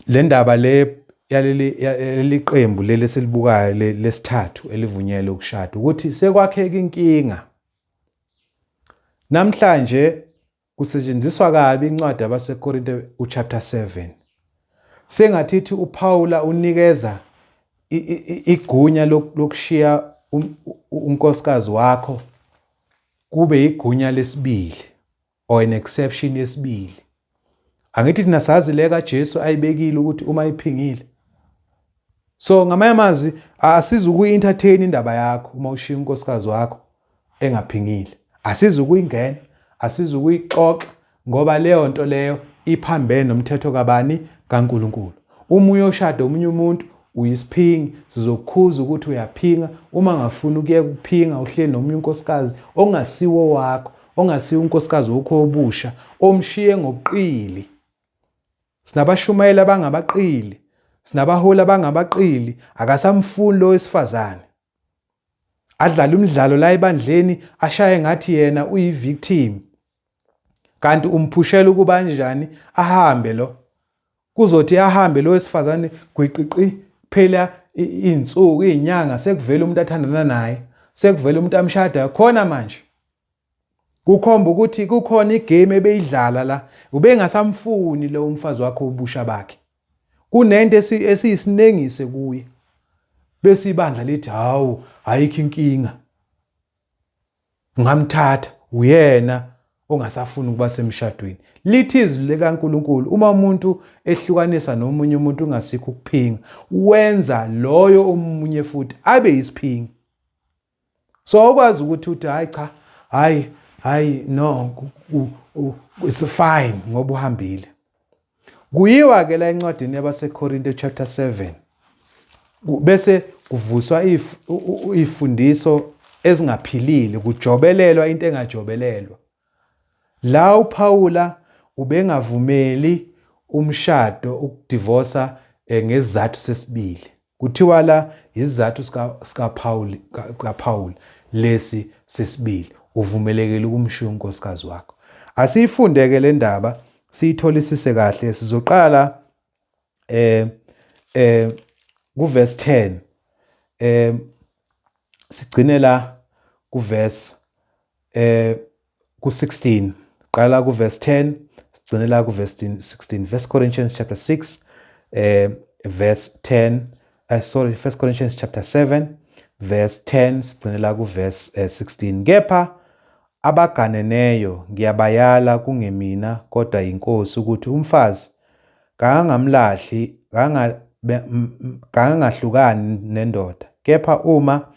le ndaba le yaleli qembu leli esilibukayo lesithathu elivunyelwe ukushada, ukuthi sekwakheka inkinga namhlanje. Kusetshenziswa kabi incwadi yabaseKorinte uchapter 7, sengathi ithi uPaula unikeza igunya lokushiya unkosikazi wakho kube igunya lesibili or an exception yesibili. Angithi thina sazi le kaJesu ayibekile ukuthi uma iphingile. So ngamanye amazwi, asizukuyi-entertain indaba yakho uma ushiya unkosikazi wakho engaphingile. Asizukuyingena, asizukuyixoxa, ngoba leyo nto leyo iphambene nomthetho kabani? KaNkulunkulu. Uma uyoshada omunye umuntu, uyisiphingi, sizokukhuza ukuthi uyaphinga. Uma ngafuni ukuyeka ukuphinga, uhleli nomunye unkosikazi ongasiwo wakho, ongasiwo unkosikazi wakho obusha, omshiye ngobuqili. Sinabashumayeli abangabaqili, sinabaholi abangabaqili, akasamfuni lo wesifazane. Adlale umdlalo la ebandleni, ashaye ngathi yena uyi-victim, kanti umphushela ukuba kanjani ahambe lo. Kuzothi ahambe lo wesifazane gwiqiqi, phela iy'nsuku, iy'nyanga, sekuvela umuntu athandana naye, sekuvela umuntu amshadayo khona manje. Kukhomba ukuthi kukhona igame ebeyidlala la, ubengasamfuni lo umfazi wakho ubusha bakhe. Kunento esiyisinengise kuye, bese ibandla lithi hawu, ayikho inkinga, ngamthatha uyena ongasafuni ukuba semshadweni. Lithi izwi likaNkulunkulu, uma umuntu ehlukanisa nomunye umuntu ungasikho ukuphinga, wenza loyo omunye futhi abe yisiphingi. So awukwazi ukuthi uthi hayi cha, hayi hayi, no, it's fine ngoba uhambile. Kuyiwa ke la encwadini yabaseKorinte chapter 7, bese kuvuswa ifundiso ezingaphilile, kujobelelwa into engajobelelwa. La uPaula ubengavumeli umshado ukudivosa ngesizathu sesibili. Kuthiwa la isizathu sikaPaul kaPaul lesi sesibili, uvumelekile ukumshiya unkosikazi wakho. Asiyifundeke le ndaba, siyitholisise kahle. Sizoqala kuverse 10, sigcine la kuverse ku-16. Qala kuverse 10, sigcine la kuverse 16. 1 Corinthians chapter 6 verse 10, sorry, 1 Corinthians chapter 7 verse 10, sigcine la kuverse 16. Kepha abaganeneyo ngiyabayala, kungemina kodwa inkosi, ukuthi umfazi kangangamlahli, kangangahlukani nendoda, kepha uma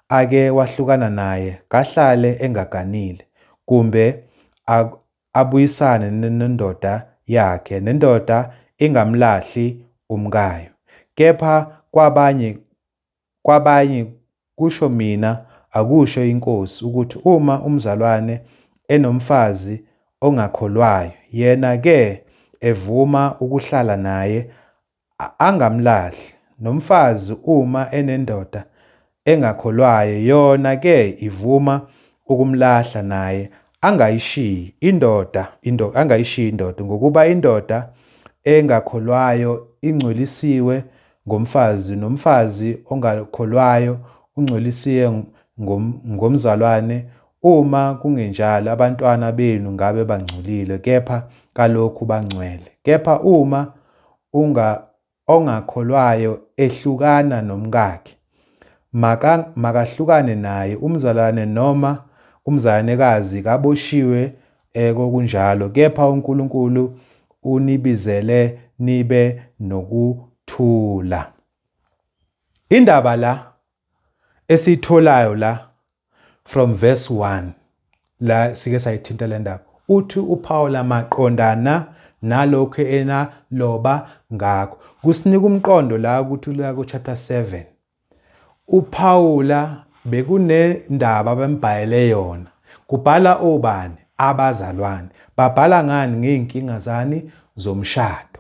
ake wahlukana naye, kahlale engaganile, kumbe abuyisane nendoda yakhe, nendoda ingamlahli umkayo. Kepha kwabanye kusho mina, akusho inkosi, ukuthi uma umzalwane enomfazi ongakholwayo, yena ke evuma ukuhlala naye, angamlahli. Nomfazi uma enendoda engakholwayo, yona ke ivuma ukumlahla, naye angayishiyi indoda, angayishiyi indoda, ngokuba indoda engakholwayo ingcwelisiwe ngomfazi, nomfazi ongakholwayo ungcwelisiwe ngomzalwane. Uma kungenjalo, abantwana benu ngabe bangcolile, kepha kalokhu bangcwele. Kepha uma ongakholwayo ehlukana nomkakhe, makahlukane naye. Umzalwane noma umzalwanekazi kaboshiwe kokunjalo, kepha uNkulunkulu unibizele nibe nokuthula. Indaba la esiyitholayo la from verse 1, la sike sayithinta le ndaba, uthi uPaula maqondana nalokho enaloba ngakho, kusinika umqondo la ukuthi la ku chapter 7 uPaula bekunendaba abambhalele yona. Kubhala obani? Abazalwane. Babhala ngani? Ngey'nkinga zani? Zomshado.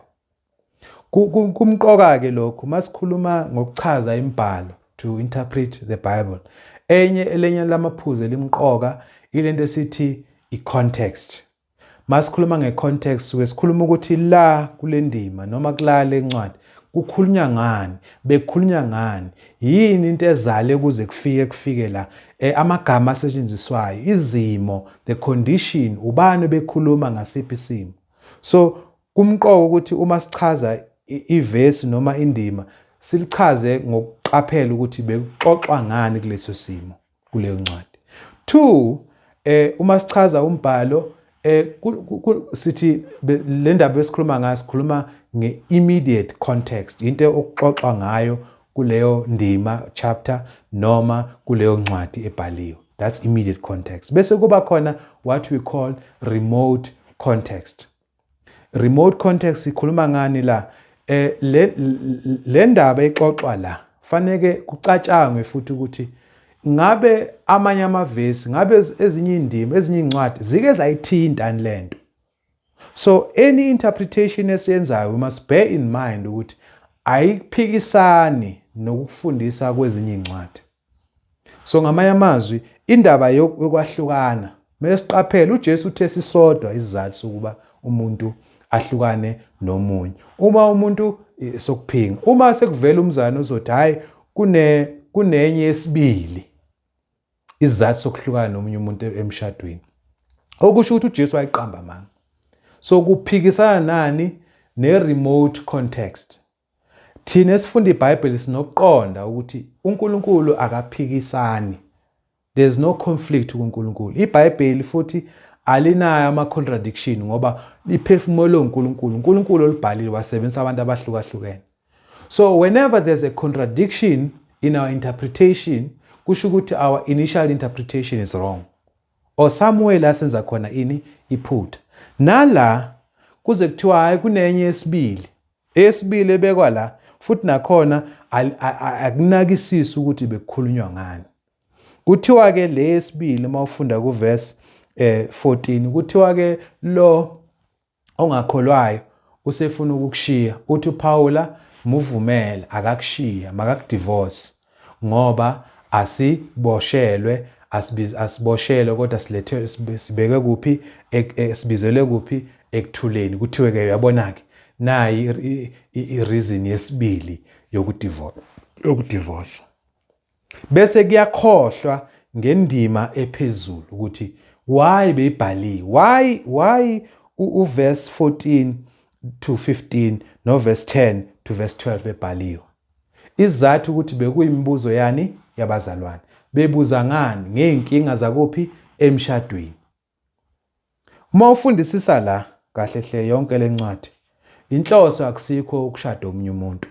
Kumqoka-ke lokhu masikhuluma ngokuchaza imibhalo, to interpret the Bible. Enye elenye lamaphuzu elimqoka ilento esithi i-context. Masikhuluma nge-context, suke sikhuluma ukuthi la kule ndima noma kula le ncwadi kukhulunywa ngani, bekukhulunywa ngani, yini into ezale kuze kufike la, amagama asetshenziswayo, izimo, the condition, ubani bekhuluma ngasiphi isimo. So kumqoka ukuthi uma sichaza ivesi noma indima, silichaze ngokuqaphela ukuthi bekuxoxwa ngani kuleso simo kuleyo ncwadi. 2, uma sichaza umbhalo, sithi le ndaba esikhuluma ngayo, sikhuluma nge-immediate context, into okuxoxwa ngayo kuleyo ndima, chapter, noma kuleyo ncwadi ebhaliwe. That's immediate context. Bese kuba khona what we call remote context. Remote context ikhuluma ngani la? Le ndaba exoxwa la faneke kucatshangwe futhi ukuthi ngabe amanye amavesi, ngabe ezinye indima, ezinye incwadi zike zayithinta lento. So any interpretation esiyenzayo, we must bear in mind ukuthi ayiphikisani nokufundisa kwezinye incwadi. So ngamanye amazwi, indaba yokwahlukana, kumele siqaphele, uJesu uthe sisodwa isizathu sokuba umuntu ahlukane nomunye. Uma umuntu sokuphinga, uma sekuvela umzana uzothi hayi, kunenye yesibili isizathu sokuhlukana nomunye umuntu emshadweni, okusho ukuthi uJesu wayiqamba amanga. So kuphikisana nani? Ne-remote context. Thina esifunda iBhayibheli sinokuqonda ukuthi uNkulunkulu akaphikisani. There's no conflict kuNkulunkulu. IBhayibheli futhi alinayo ama-contradiction ngoba liphefumulwe uNkulunkulu. uNkulunkulu olibhalile wasebenzisa abantu abahlukahlukene. So whenever there's a contradiction in our interpretation, kusho ukuthi our initial interpretation is wrong or somewhere la senza khona ini? Iphutha. Nala kuze kuthiwa hayi, kunenye yesibili, eyesibili ebekwa la futhi nakhona akunakisisi ukuthi bekukhulunywa ngani. Kuthiwa ke le yesibili, uma ufunda kuverse 14, kuthiwa ke lo ongakholwayo usefuna ukukushiya, uthi uPaula muvumele akakushiya, makakudivorce, ngoba asiboshelwe, asiboshelwe, kodwa silethe sibeke kuphi? Sibizelwe kuphi? Ekuthuleni. Kuthiwe ke uyabona ke, nayi i-reason yesibili yokudivorce. Bese kuyakhohlwa ngendima ephezulu ukuthi why beyibhaliwe, why uverse 14 to 15 no verse 10 to verse 12 ebhaliwe. Isizathu ukuthi bekuyimibuzo yani? Yabazalwane. Bebuza ngani? Ngey'nkinga zakuphi? Emshadweni. Uma ufundisisa la kahle hle yonke lencwadi, inhloso akusikho ukushada omunye umuntu.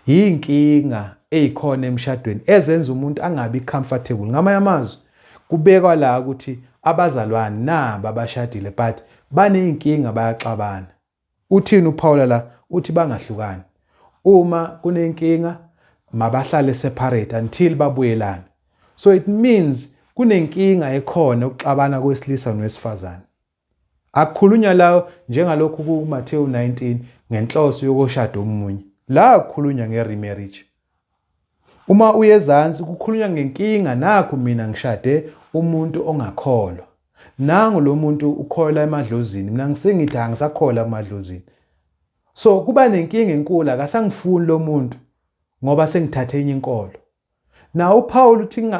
Yinkinga eyikhona emshadweni ezenza umuntu angabi comfortable. Ngamanye amazwi, kubekwa la ukuthi abazalwane naba abashadile but baneyinkinga, bayaxabana. Uthini uPaula la? Uthi bangahlukani. Uma kunenkinga, mabahlale separate until babuyelane. So it means kunenkinga ekhona ukuxabana kwesilisa nowesifazane. Akukhulunywa la njengalokhu kuMathewu 19 ngenhloso yokushada omunye. La kukhulunywa nge-remarriage. Uma uyezansi kukhulunywa ngenkinga, nakhu mina ngishade umuntu ongakholwa. Nangu lo muntu ukholwa emadlozini, mina ngisengithi angisakholwa emadlozini. So kuba nenkinga enkulu, akasangifuni lo muntu ngoba sengithathe enye inkolo. Na uPaul uthi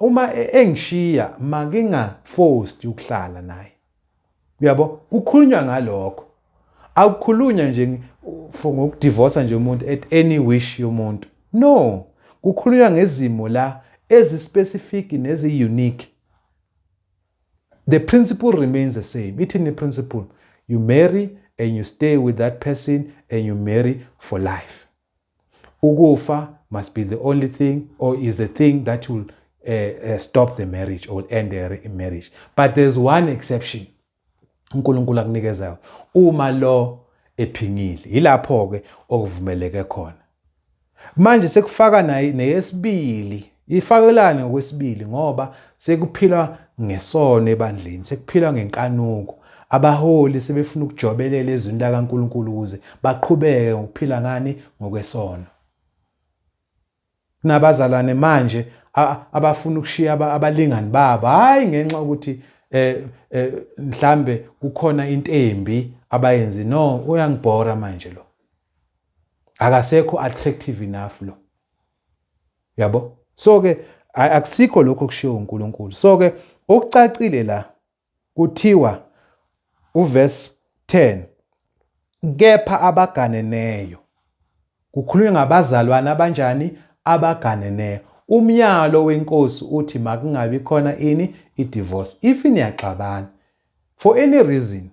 uma engishiya makinga-forced ukuhlala naye. Uyabo? Kukhulunywa ngalokho. Akukhulunywa nje for ngokudivorce nje umuntu at any wish yomuntu. No, kukhulunywa ngezimo la ezi-specific nezi-unique. The principle remains the same. Ithini principle? You marry and you stay with that person and you marry for life. Ukufa must be the only thing or is the thing that will stop the marriage or end the marriage. But there's one exception uNkulunkulu akunikezayo, uma lo ephingile, yilapho ke okuvumeleke khona. Manje sekufaka naye neyesibili, ifakelane ngokwesibili ngoba sekuphilwa ngesono ebandleni, sekuphilwa ngenkanuko. Abaholi sebefuna ukujobelela ezwini likaNkulunkulu ukuze baqhubeke ngokuphila ngani? Ngokwesono. Kunabazalwane manje abafuna ukushiya abalingani babo, hayi ngenxa ukuthi mhlambe kukhona into embi abayenzi. No, uyangibhora manje lo, akasekho attractive enough lo, yabo. So ke akusikho lokho okushiwo uNkulunkulu. So ke okucacile la, kuthiwa uverse 10, kepha abaganeneyo, kukhulunywa ngabazalwane abanjani? Abaganeneyo. Umyalo wenkosi uthi makungabi khona ini? I-divorce. If niyaxabana for any reason,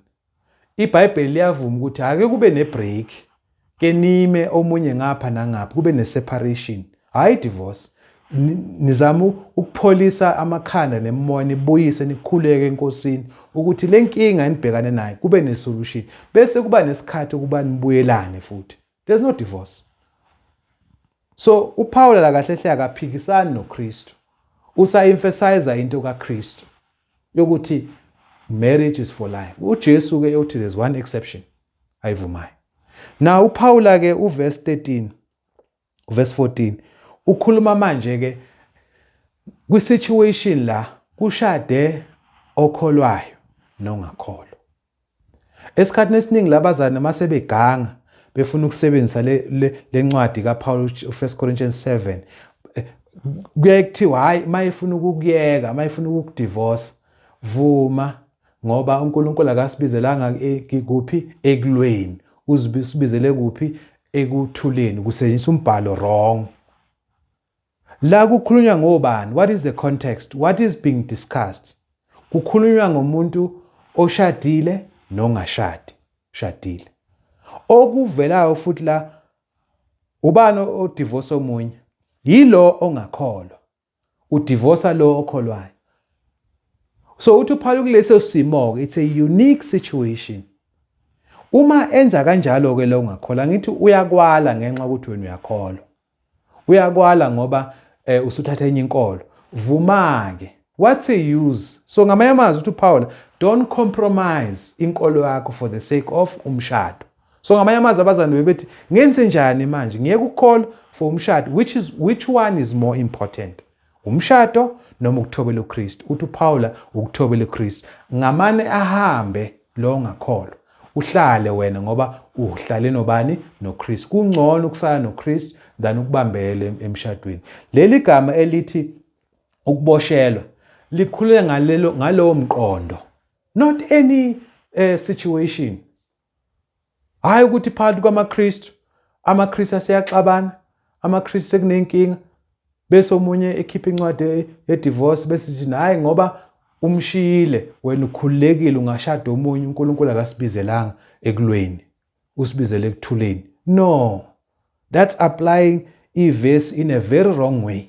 iBhayibheli liyavuma ukuthi ake kube ne-break. Ke nime omunye ngapha nangapha kube ne separation, hayi divorce. Nizama ukupholisa amakhanda nemimoya, nibuyise nikhuleke eNkosini ukuthi lenkinga enibhekane nayo kube ne solution, bese kuba nesikhathi ukuba nibuyelane futhi. There's no divorce. So uPaul la kahle hle akaphikisani noKristu, usa emphasize into kaKristu yokuthi marriage is for life. UJesu ke uthi there's one exception ayivumayo. Now uPaul ke uverse 13, verse 14 ukhuluma manje ke kwi-situation la kushade okholwayo nongakholwa. Esikhathini esiningi labazane mase beganga befuna ukusebenzisa le ncwadi kaPaul, 1 Corinthians 7, kuyaye kuthiwa hayi, mayefuna ukukuyeka, mayefuna ukukudivorce, vuma, ngoba uNkulunkulu akasibizelanga kuphi? Ekulweni. Uzibizele kuphi? Ekuthuleni. Kusetshenziswa umbhalo wrong. La kukhulunywa ngobani? What is the context? What is being discussed? Kukhulunywa ngomuntu oshadile nongashadi shadile. Okuvelayo futhi la, ubani odivorce omunye? Yilo ongakholwa udivorce lo okholwayo. So uthi uPaul kuleso simo ke, it's a unique situation. Uma enza kanjalo ke lo ongakholwa, ngithi uyakwala ngenxa ukuthi wena uyakholwa, uyakwala ngoba usuthatha enye inkolo, vuma ke, what's a use? So ngamanye amazwi uthi uPaul, don't compromise inkolo yakho for the sake of umshado. So ngamanye amazwi abazali bebethi, ngenze njani manje, ngiyeke ukukholwa for umshado? Which one is more important, umshado noma ukuthobela uKristu? Uthi uPaul ukuthobela uKristu. Ngamane ahambe lo ongakholwa, uhlale wena, ngoba uhlale nobani? NoKristu. Kungcono ukusala noKristu than ukubambele emshadweni. Leli gama elithi ukuboshelwa likhulule ngalelo ngalowo mqondo, not any situation. Hayi ukuthi phakathi kwamaKristu, amaKristu aseyaxabana, amaKristu sekunenkinga, bese omunye ekhipha incwadi ye-divorce, bese sithi hayi, ngoba umshiyile wena ukhululekile, ungashada omunye, uNkulunkulu akasibizelanga ekulweni, usibizele ekuthuleni. No, that's applying iverse in a very wrong way.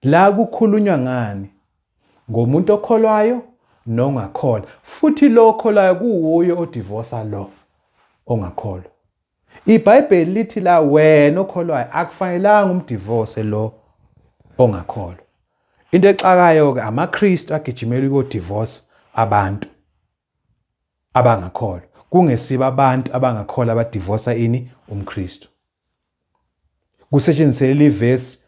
La kukhulunywa ngani? Ngomuntu okholwayo nongakholwa, futhi lo okholwayo kuwuye odivorsa lo ongakholwa. IBhayibheli lithi la wena okholwayo akufanelanga umdivorce lo ongakholwa. Into exakayo ke, amaKristu agijimela ukuyodivorce abantu abangakholwa, kungesiba abantu abangakholwa abadivorsa ini? UmKristu. Kusetshenzisele ivesi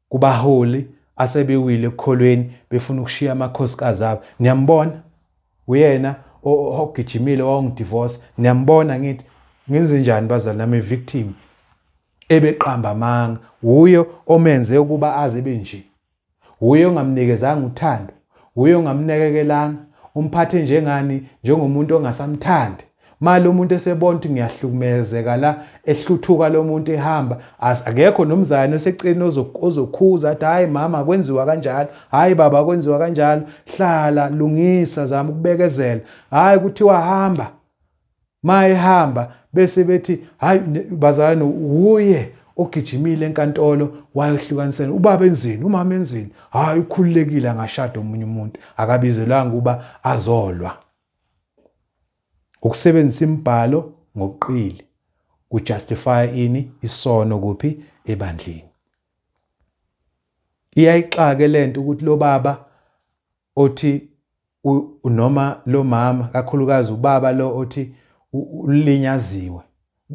kubaholi asebewile ekukholweni, befuna ukushiya amakhosikazi abo. Niyambona, uyena ogijimile wawungidivorce, niyambona. Ngithi ngenze njani bazali nami, victim ebeqamba amanga, uyo omenze ukuba aze benje, uye ongamnikezanga uthando, uye ongamnekekelanga, umphathe njengani? Njengomuntu ongasamthandi. Mali umuntu esebona ukuthi ngiyahlukumezeka la, ehluthuka lo muntu ehamba, akekho nomzane oseceleni ozokhuza athi, "Hayi mama, kwenziwa kanjalo, hayi baba, kwenziwa kanjalo, hlala, lungisa, zama ukubekezela." Hayi, kuthiwa hamba. Mayehamba bese bethi, hayi bazalwane, uye ogijimile enkantolo wayehlukanisela ubaba enzini, umama enzini. Hayi, ukhululekile, angashada omunye umuntu, akabizelwanga ukuba azolwa. Ukusebenzisa imibhalo ngobuqili kujustify ini? Isono. Kuphi? Ebandleni. Iyayixake lento ukuthi lo baba othi noma lo mama, kakhulukazi ubaba lo othi ulinyaziwe,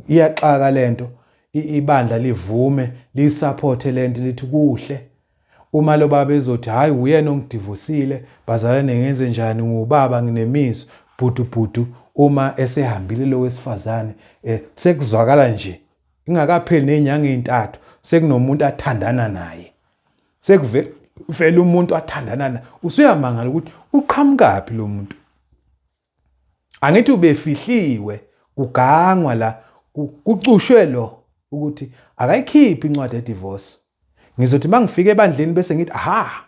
iyaxaka lento, ibandla livume, lisupporte lento, lithi kuhle. Uma lo baba ezothi, "Hayi, uyena ongidivosile, bazalwane, ngenze njani, ngubaba, nginemizwa," bhudu bhudu, uma esehambile lo wesifazane, sekuzwakala nje ingakapheli nezinyanga ezintathu sekunomuntu athandana naye, sekuvela umuntu athandana naye. Usuyamangala ukuthi uqhamukaphi lo muntu. Angithi ubefihliwe, kugangwa la, kucushwe lo ukuthi akayikhiphi incwadi yedivorce. Ngizothi mangifika ebandleni bese ngithi, "Aha,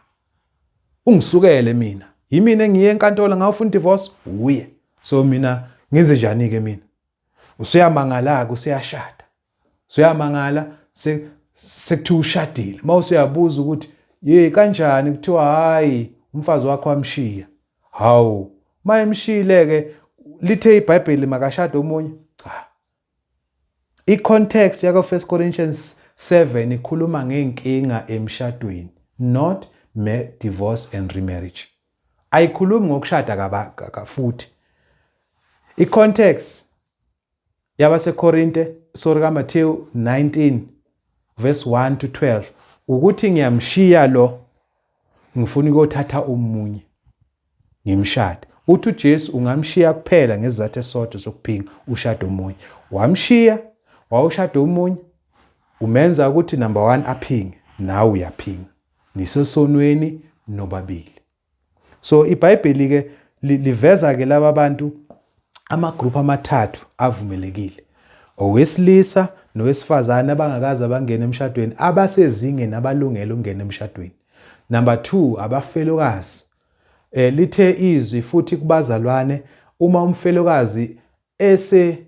ungisukele mina, yimina engiye enkantolo ngawufuna divorce, uye." So mina ngenze njani ke mina? Usuyamangala-ke, usuyashada, usuyamangala sekuthiwa ushadile. Uma usuyabuza ukuthi ye kanjani, kuthiwa hhayi, umfazi wakho wamshiya. Hawu, uma emshiyile-ke, lithe iBhayibheli makashade omunye? Cha. I-context yaka 1 Corinthians 7 ikhuluma ngey'nkinga emshadweni, not divorce and remarriage. Ayikhulumi ngokushada futhi. I-context yabaseKorinte, sorry, kaMathewu 19 verse 1 to 12 ukuthi ngiyamshiya lo, ngifuna ukuyothatha omunye ngimshade. Uthi uJesu ungamshiya kuphela ngesizathu esisodwa sokuphinga, ushade omunye. Wamshiya wawushada omunye, umenza ukuthi number 1 aphinge, nawe uyaphinga, nisesonweni nobabili. So iBhayibheli ke liveza ke laba bantu amagroup amathathu avumelekile: owesilisa nowesifazane abangakaze abangena emshadweni, abasezingeni abalungele ukungena emshadweni. Number 2, abafelokazi. Lithe izwi futhi kubazalwane, uma umfelokazi ese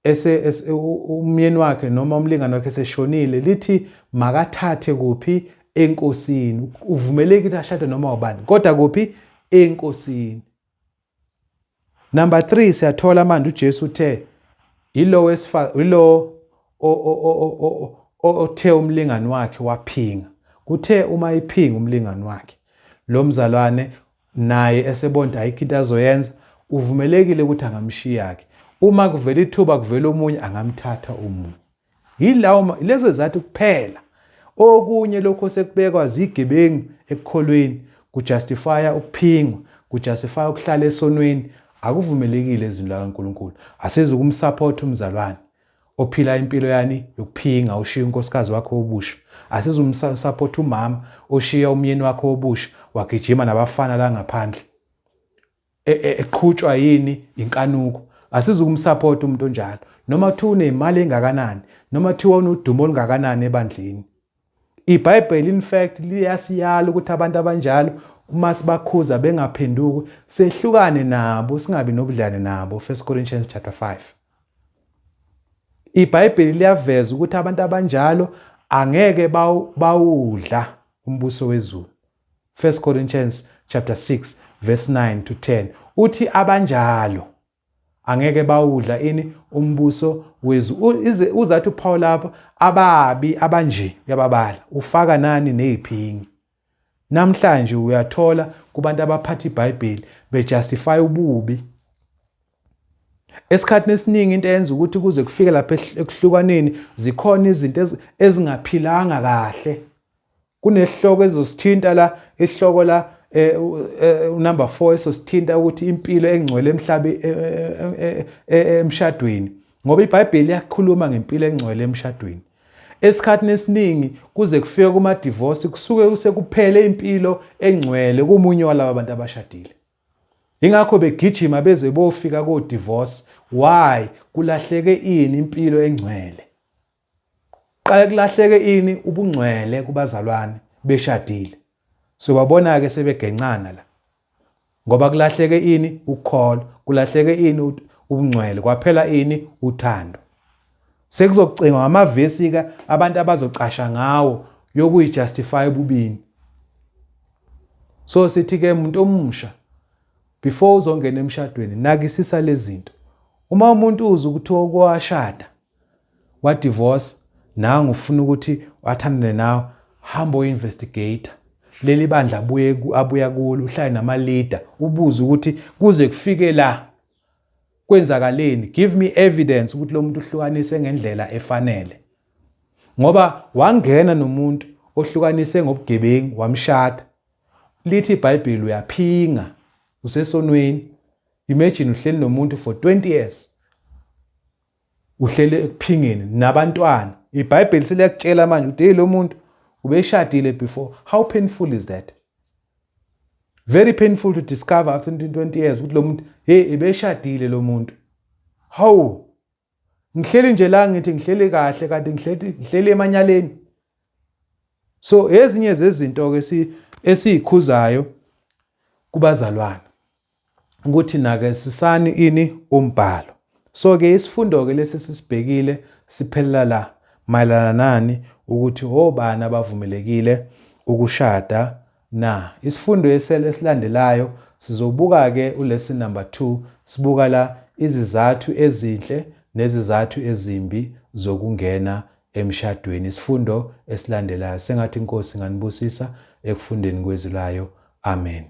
ese umyeni wakhe noma umlingani wakhe eseshonile, lithi makathathe kuphi? Enkosini. Uvumelekile ashade noma ubani, kodwa kuphi? Enkosini. Number 3, siyathola manje uJesu uthe ilo ilo othe umlingani wakhe waphinga. Kuthe uma iphinga umlingani wakhe, lo mzalwane naye esebona ayikho into azoyenza, uvumelekile ukuthi angamshiya-ke. Uma kuvela ithuba, kuvela omunye, angamthatha omunye. Yilawo lezo zizathu kuphela. Okunye lokho sekubekwa zigebengu ekukholweni, kujustifya ukuphingwa, kujustifya ukuhlala esonweni, akuvumelekile ezwini likaNkulunkulu. Asizi ukumsupport umzalwane ophila impilo yani yokuphinga, ushiya unkosikazi wakhe obusha. Asizumsupport umama oshiya umyeni wakhe obusha, wagijima nabafana la ngaphandle, eqhutshwa yini? Inkanuko. Asizukumsupport umuntu onjalo, noma kuthiwa unemali engakanani, noma kuthiwa unodumo olungakanani ebandleni. IBhayibheli in fact liyasiyala ukuthi abantu abanjalo, uma sibakhuza bengaphenduki, sehlukane nabo, singabi nobudlane nabo, 1 Corinthians chapter 5. IBhayibheli liyaveza ukuthi abantu abanjalo angeke bawudla umbuso wezulu. 1 Corinthians chapter 6 verse 9 to 10 uthi abanjalo angeke bawudla ini? Umbuso wezulu. Uzathi uPaul lapho ababi abanje uyababala, ufaka nani? Neziphingi. Namhlanje uyathola kubantu abaphatha iBhayibheli bejustify ububi. Esikhathini esiningi into eyenza ukuthi kuze kufike lapha ekuhlukaneni, zikhona izinto ezingaphilanga kahle. Kunesihloko ezosithinta la, isihloko la number 4 esosithinta ukuthi impilo engcwele emhlabe emshadweni, ngoba iBhayibheli liyakhuluma ngempilo engcwele emshadweni. Esikhathini esiningi kuze kufike kuma divorce kusuke sekuphele impilo engcwele komunye walaba bantu abashadile. Ingakho begijima beze bofika ko divorce. Why? Kulahleke ini? Impilo engcwele. Qale kulahleke ini? Ubungcwele kubazalwane beshadile. So babona ke sebegencana la, ngoba kulahleke ini? Ukukholwa. Kulahleke ini? Ubungcwele. Kwaphela ini? Uthando. Sekuzocingwa ngamavesi ke abantu abazocasha ngawo yokuyijustify ububini. So sithi ke umuntu omusha, before uzongena emshadweni, nakisisa lezi zinto. Uma umuntu uzwa ukuthi okwashada wadivorce, nangu ufuna ukuthi athandane nawe, hamba uinvestigate leli bandla abuye abuya kulo, uhlale nama leader, ubuze ukuthi kuze kufike la kwenzakaleni, give me evidence ukuthi lo muntu uhlukanise ngendlela efanele. Ngoba wangena nomuntu ohlukanise ngobugebengu, wamshada, lithi iBhayibheli uyaphinga, usesonweni. Imagine uhleli nomuntu for 20 years, uhlele ekuphingeni nabantwana. IBhayibheli seliyakutshela manje ukuthi hey, lo muntu ubeshadile before. How painful is that? Very painful to discover after 20 years ukuthi lo muntu, hey, ebeshadile lo muntu. Hawu, ngihleli nje la, ngithi ngihleli kahle, kanti ngihleli emanyaleni. So ezinye zezinto ke esiyikhuzayo kubazalwane ukuthi nake sisani ini umbhalo. So ke isifundo ke lesi sisibhekile siphelela la mayelana nani ukuthi obani abavumelekile ukushada na. Isifundo esilandelayo sizobuka ke ulesson number 2 sibuka la izizathu ezinhle nezizathu ezimbi zokungena emshadweni. Isifundo esilandelayo sengathi inkosi inganibusisa ekufundeni kwezwi layo. Amen.